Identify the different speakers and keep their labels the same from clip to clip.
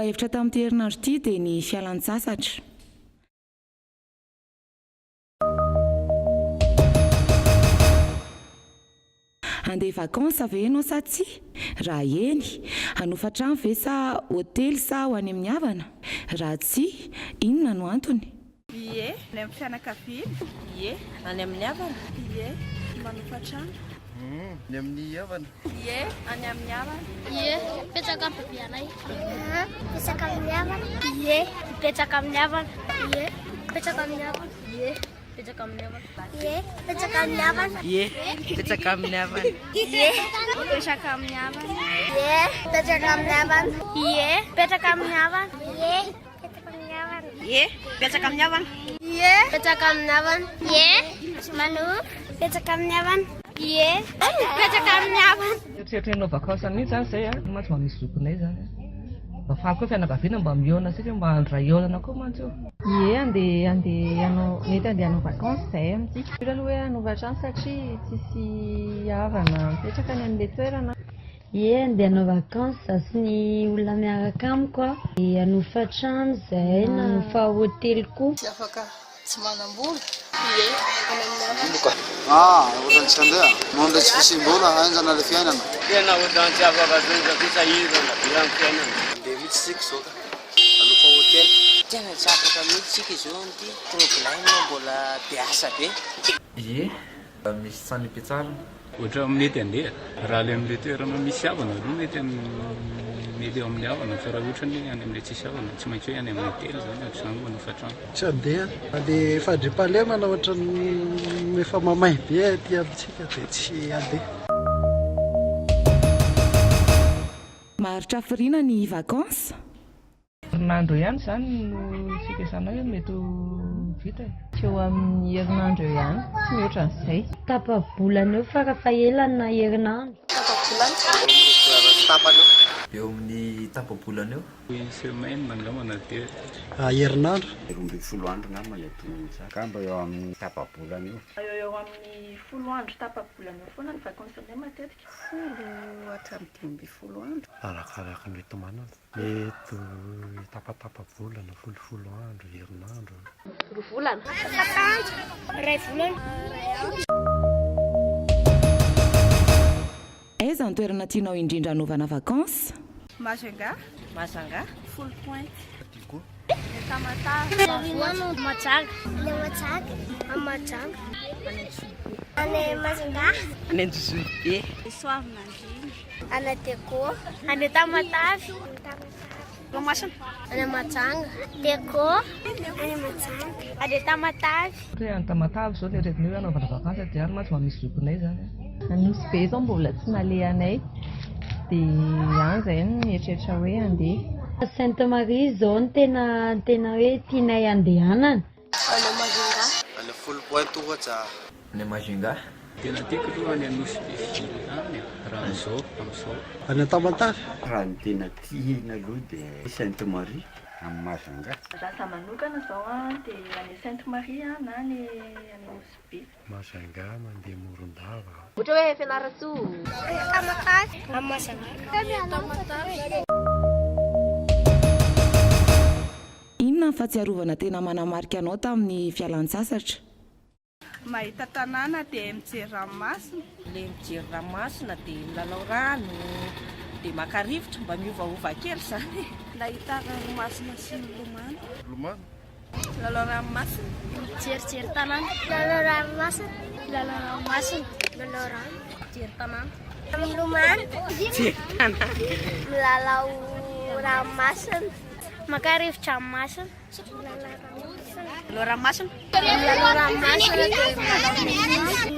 Speaker 1: lohahevitra tamin'ity herinandro ity dia ny fialan-tsasatra. Handeha vacances ve ianao sa tsia? Raha eny, hanofa trano ve sa hotely sa ho any amin'ny havana? Raha tsia, inona no antony?
Speaker 2: Ie, any amin'ny fianakaviana.
Speaker 3: Ie, any amin'ny havana.
Speaker 2: Ie, manofa trano.
Speaker 4: Any amin'ny havana.
Speaker 2: Ie, any amin'ny havana.
Speaker 5: Ie, mipetraka amin'ny babeanay. Mipetraka amin'ny havana. Ie, mipetraka amin'ny havana. Ie, mipetraka amin'ny havana. Ie, mipetraka amin'ny havana. Ie, mipetraka amin'ny havana.
Speaker 3: Ie, mipetraka amin'ny havana.
Speaker 5: Ie, mipetraka amin'ny havana. Ie, mipetraka amin'ny havana. Ie, mipetraka amin'ny havana. Ie, mipetraka amin'ny havana.
Speaker 3: Ie, mipetraka amin'ny havana.
Speaker 5: Ie, mipetraka amin'ny havana. Ie, manofa, mipetraka amin'ny havana. Ie, mipetraka amin'ny havana.
Speaker 6: Eritreritra hanao vacances mihitsy zany zay a, mantsy mba misy zokinay zany a. Mba faly koa fianakaviana mba mihaona satria mba andro iray hihaonana koa mantsy io.
Speaker 7: Ie, andeha andeha hanao mety andeha hanao vacances izahay amin'ity. Sûr aloha hoe hanofa trano satria tsisy havana mipetraka any amin'ilay toerana.
Speaker 8: Ie, andeha hanao vacances za sy ny olona miaraka amiko a. Dia hanofa trano izahay na hanofa hotely koa.
Speaker 9: Tsy afaka tsy manam-bola.
Speaker 5: Ie, any amin'ny havana.
Speaker 4: Ah, ohatran'ny tsy handeha. Noho ilay tsy fisiam-bola, henjana ilay fiainana.
Speaker 10: Tena ohatran'ny tsy afaka zao satria sahirana be amin'ny fiainana.
Speaker 11: Handeha mihitsy isika izao ka. Hanofa hotel.
Speaker 12: Tena tsy afaka mihitsy isika izao amin'ity problème mbola be asa be.
Speaker 13: Ie, misy trano ipetrahana.
Speaker 14: Ohatran'ny mety handeha. Raha ilay amin'ilay toerana misy havana aloha mety mety eo amin'ny havana fa raha ohatra ny hoe any amin'ilay tsisy havana tsy maintsy hoe any amin'ny hotely izany ohatr'izany manofa trano.
Speaker 15: Tsy handeha. Ilay fandriampahalemana ohatran'ny efa mamay be aty amintsika dia tsy handeha.
Speaker 1: Maharitra hafiriana ny vacances?
Speaker 6: Herinandro eo ihany izany no fikasana hoe mety ho vita e.
Speaker 7: Eo amin'ny herinandro eo ihany, tsy mihoatra an'izay.
Speaker 8: Tapa-bolana eo farafahelany na herinandro.
Speaker 9: Tapa-bolana.
Speaker 11: Eo amin'ny volana sy tapany eo.
Speaker 13: Eo amin'ny tapa-bolana eo.
Speaker 14: Une semaine angamba na deux.
Speaker 15: Herinandro.
Speaker 10: 12 andro angamba ny antonony tsara. Angamba eo amin'ny tapa-bolana eo.
Speaker 2: Eo eo amin'ny folo andro tapa-bolana eo foana ny vacances-nay matetika.
Speaker 9: Folo hatramin'ny 15 andro.
Speaker 15: Arakaraka ny hoenti-manana. Mety ho tapatapa-bolana, folofolo andro, herinandro.
Speaker 5: Roa volana. Efatra andro. Iray volana. Iray andro.
Speaker 1: Aiza ny toerana tianao indrindra hanaovana vacances?
Speaker 2: Majunga.
Speaker 3: Majunga.
Speaker 2: Foulpointe.
Speaker 4: Diego.
Speaker 2: Any Tamatave.
Speaker 5: Majanga. Any Majanga. Any Majanga.
Speaker 3: Any Antsirabe.
Speaker 5: Any Majunga.
Speaker 3: Any Anjozorobe.
Speaker 2: Soavinandriana.
Speaker 5: Any Diego. Any Tamatave.
Speaker 2: Toamasina.
Speaker 5: Any Mahajanga. Diego. Any Mahajanga. Any Tamatave.
Speaker 6: Ohatra hoe any Tamatave izao ilay aretina hoe hanaovana vacances dia any mantsy mba misy zokinay izany an.
Speaker 7: Nosy Be izao mbola tsy nalehanay dia any izahay no mieritreritra hoe handeha.
Speaker 8: Sainte Marie izao no tena tena hoe tianay handehanana.
Speaker 9: Any Majunga.
Speaker 11: Any Foulpointe ohatra.
Speaker 13: Any Majunga.
Speaker 14: Tena tiako aloha any Anosy be ville any e, raha amizao, amizao.
Speaker 15: Any Tamatave.
Speaker 10: Raha ny tena tiana aloha dia Sainte Marie any Majunga.
Speaker 2: Raha za manokana zao an dia any Sainte Marie na any any Nosy Be.
Speaker 15: Majunga mandeha Morondava.
Speaker 3: Ohatra hoe Fianarantsoa.
Speaker 5: Tamatave. Any Majunga.
Speaker 9: Tamatave.
Speaker 1: Inona ny fahatsiarovana tena manamarika anao tamin'ny fialan-tsasatra?
Speaker 2: Mahita tanàna dia mijery ranomasina.
Speaker 3: Le mijery ranomasina dia milalao rano dia maka rivotra mba miovaova kely izany e.
Speaker 2: Nahita ranomasina sy nilomano.
Speaker 4: Milomano.
Speaker 2: Milalao ranomasina.
Speaker 5: Mijerijery tanàna. Milalao ranomasina. Milalao ranomasina. Milalao rano. Mijery tanàna. Milomano.
Speaker 3: Mijery tanàna.
Speaker 5: Milalao ranomasina. Maka rivotra ranomasina.
Speaker 3: Milalao ranomasina.
Speaker 5: Milalao ranomasina dia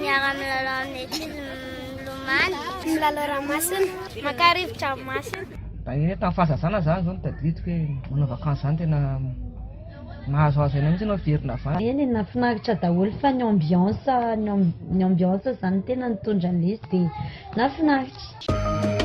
Speaker 5: miara-milalao amin'ny ankizy milomano. Milalao ranomasina. Maka rivotra ranomasina.
Speaker 6: Tamin'ny fahazazana zany zao no tadidiko hoe manao vacances zany tena mahazoazo aina mihitsy ianao miverina avy any.
Speaker 8: Eny e, nahafinaritra daholo fa ny ambiance, ny ambiance zany no tena nitondra an'ilay izy dia nahafinaritra.